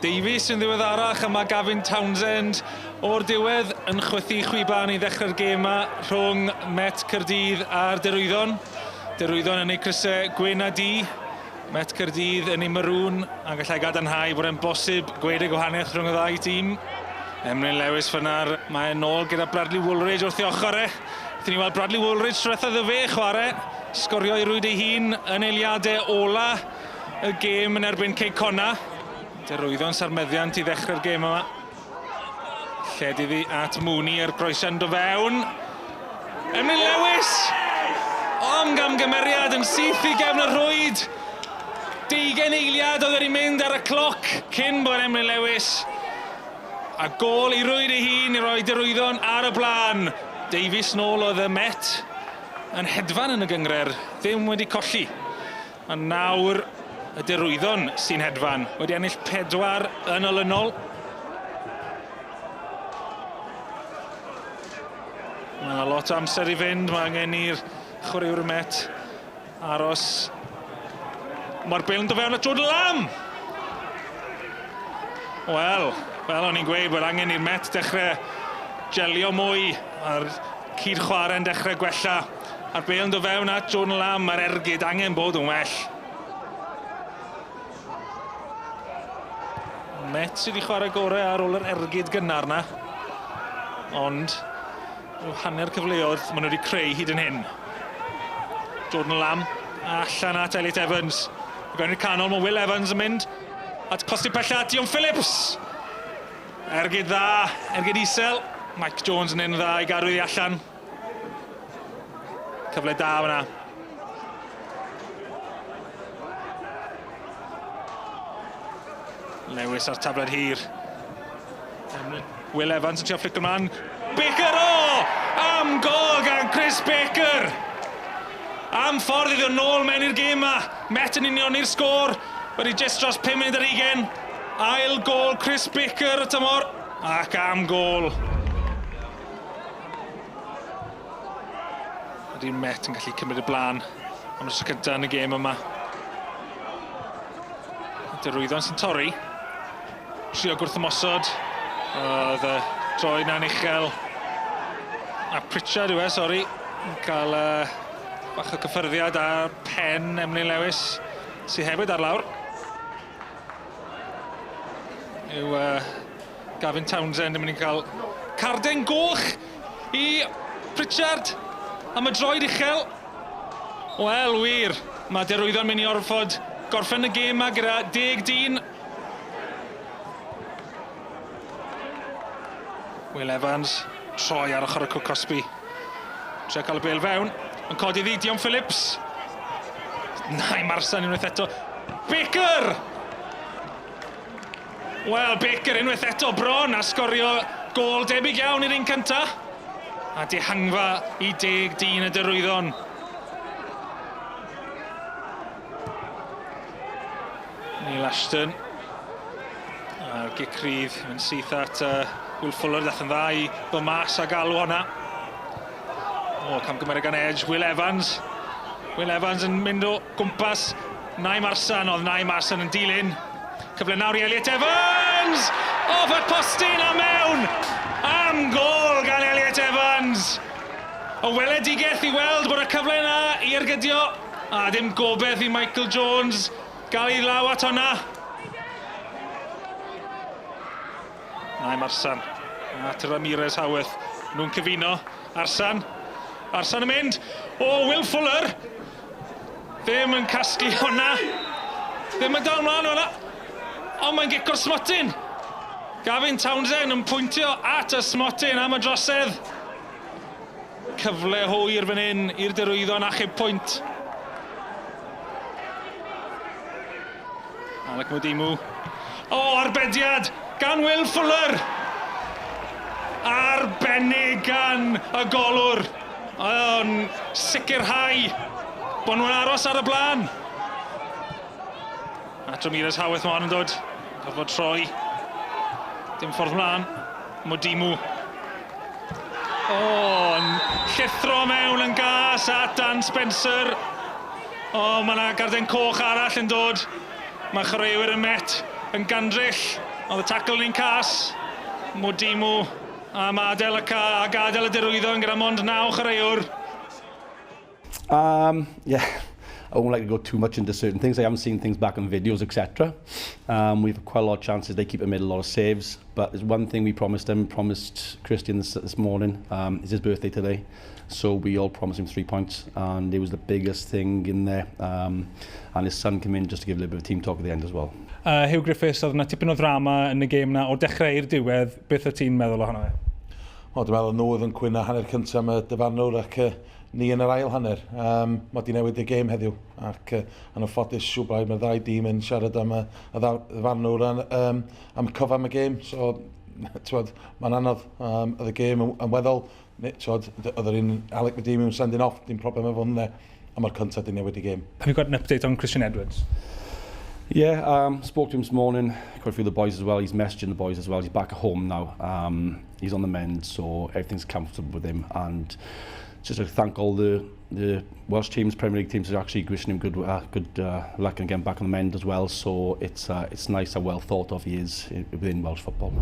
Davies yn ddiweddarach a mae Gavin Townsend o'r diwedd yn chwythu chwiban i ddechrau'r gêm yma rhwng Met Caerdydd a'r Derwyddon. Derwyddon yn eu crysau gwyn a du, Met Caerdydd yn eu maroon, a gallai gadarnhau bod e'n bosib gweud y gwahaniaeth rhwng y ddau dîm. Emlyn Lewis fyna'r, mae e'n ôl gyda Bradley Woolridge wrth ei ochr e. Wrth i ni weld Bradley Woolridge tro diwetha iddo fe chwarae, sgorio i rwyd ei hun yn eiliadau ola y gêm yn erbyn Cei Connah. Derwyddon sarmeddiant i ddechrau'r gêm yma. Lled iddi at Mooney a'r groesiad yn dod fewn. Emlyn Lewis! Om gamgymeriad yn syth i gefn y rhwyd. Deugen eiliad oedd wedi mynd ar y cloc cyn bod Emlyn Lewis a gôl i rwyd ei hun i roi Derwyddon ar y blaen. Davies nôl oedd y Met yn hedfan yn y gynghrair, ddim wedi colli. A nawr y Derwyddon sy'n hedfan, wedi ennill pedwar yn olynol. Mae yna lot o amser i fynd, mae angen i'r chwaraewr y Met aros. Mae'r bêl yn dod fewn at Jordan Lamb! Wel, fel o'n i'n gweud, bod angen i'r Met dechrau gelio mwy a'r cyd-chwarae'n dechrau gwella. A'r bêl yn dod fewn at Jordan Lamb, mae'r ergyd angen bod yn well. Met sydd wedi chwarae gorau ar ôl yr ergyd gynnar na. Ond, rhyw hanner cyfleoedd maen nhw wedi creu hyd yn hyn. Jordan Lamb allan at Elliot Evans. I fewn i'r canol, mae Will Evans yn mynd at postyn pella at Dion Phillips. Ergyd dda, ergyd isel. Mike Jones yn un dda i gadw iddi allan. Cyfle da fyna. Lewis ar tafled hir. Will Evans yn trio flick ymlaen. Baker, o! Am gol gan Chris Baker! Am ffordd iddo nôl mewn i'r gêm ma. Met yn unioni'r sgôr. Wedi jyst dros 5 munud ar 20. Ail gol Chris Baker y tymor. Ac am gol. Ydy'r Met yn gallu cymryd y blaen am y tro cyntaf yn y gêm yma. Derwyddon sy'n torri. Trio gwrthymosod. Oedd y droi na'n uchel. A Pritchard yw e, sori. Yn cael uh, bach o cyffyrddiad ar pen Emlyn Lewis, sydd hefyd ar lawr. Yw uh, Gavin Townsend yn mynd i cael carden goch i Pritchard am y droed uchel. Wel, wir, mae Derwyddon mynd i orfod gorffen y gêm 'ma gyda deg dyn. Will Evans, troi ar ochr y cwc cosbi. Trio cael y bêl fewn, yn codi ddi, Dion Phillips. Naim Marsan unwaith eto. Baker! Wel, Baker unwaith eto bron a sgorio gôl debyg iawn i'r un cynta. A dihangfa i deg dyn y Derwyddon. Neil Ashton. A'r gic rhydd yn syth at uh, Will Fuller, dath yn dda i ddod mas a galw honna. O, camgymeriad gan Edge, Will Evans. Will Evans yn mynd o gwmpas Naim Arsan, oedd Naim Arsan yn dilyn. Cyfle nawr i Elliot Evans! Off at postyn a mewn! Am gôl gan Elliot Evans! Y weledigaeth i weld bod y cyfle yna i ergydio, a dim gobeith i Michael Jones gael ei law at hwnna. Naim Arsan at Ramirez Howarth. Nhw'n cyfuno. Arsan. Arsan yn mynd. O, Will Fuller! Ddim yn casglu hwnna. Ddim yn dal mlaen hwnna. Ond mae'n gico'r smotyn. Gavin Townsend yn pwyntio at y smotyn am y drosedd. Cyfle hwyr fan hyn i'r Derwyddon achub pwynt. Alec Mudimu. O, arbediad gan Will Fuller! Arbennig gan y golwr. O'n sicrhau bod nhw'n aros ar y blaen. At Ramirez Howarth mae hon yn dod. Gorfod troi. Dim ffordd mlaen. Mudimu. O, yn llithro mewn yn gas at Dan Spencer. O, mae yna garden coch arall yn dod. Mae chwaraewyr y Met yn gandryll. Oedd y tackle ni'n cas. Mudimu am adael y ca a gadael y Derwyddon gyda mond naw chwaraewr. Yeah, I won't like to go too much into certain things. I haven't seen things back on videos, etc. We've quite a lot of chances. They keep made a lot of saves. But there's one thing we promised them, promised Christian this morning. It's his birthday today. So we all promised him 3 points. And it was the biggest thing in there. And his son came in just to give a little bit of team talk at the end as well. Hugh Griffiths, oedd yna tipyn o ddrama yn y gêm na o'r dechrau i'r diwedd. Beth o ti'n meddwl ohono fe? O, dwi'n meddwl nhw oedd yn cwyno hanner cyntaf am y dyfarnwr ac ni yn yr ail hanner. Mae di newid y gêm heddiw ac anffodus siw braidd mae'r ddau dîm yn siarad am y ddyfarnwr am y cyfan y gêm. So, t'wod, mae'n anodd. Oedd y gêm yn weddol, t'wod, oedd yr un Alec Mudimu yn sending off, dim problem efo hwnna, a mae'r cyntaf di newid y gêm. Have you got an update on Christian Edwards? Yeah, spoke to him this morning. Quite a few of the boys as well. He's messaging the boys as well. He's back at home now. He's on the mend, so everything's comfortable with him. And just to thank all the Welsh teams, Premier League teams, are actually wishing him good luck and getting back on the mend as well. So it's nice how well thought of he is within Welsh football.